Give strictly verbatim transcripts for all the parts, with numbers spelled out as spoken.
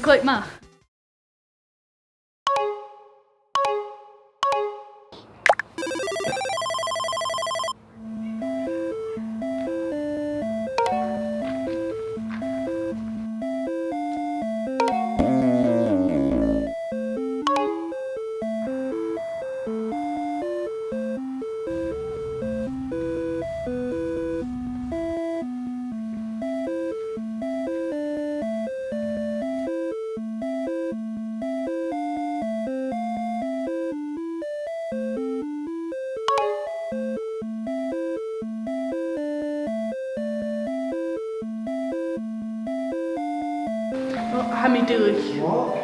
Click math. Ò, tha mi duilich. What?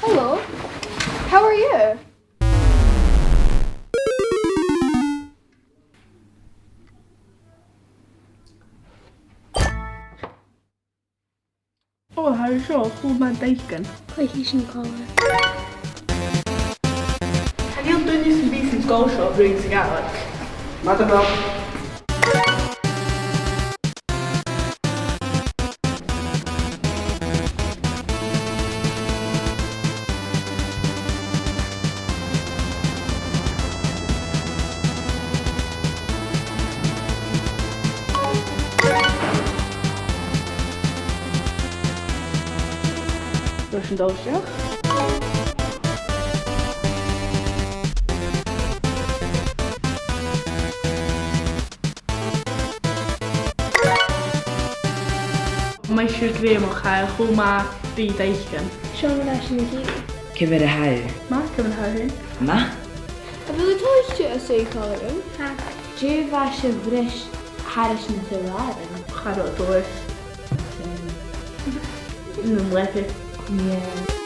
Hello. How are you? Ò, tha seo cho math, Declan. Cluichidh sinn còmhla. Chan eil duine sam bith san sgoil seo a' bruidhinn sa Ghàidhlig. Madainn mhath. Leis an dol isteach. Math sibh, Graham, ach tha e cho math ri Declan. Seo an ath-, sin a' chiad. Ciamar a tha thu? Math, ciamar a tha thu? Math. A bheil thu toilichte, a Chaluim? Tha. Dè bha sibh a' bhriseadh thairis na tràighean? Cha robh dòigh. An leabaidh. Yeah.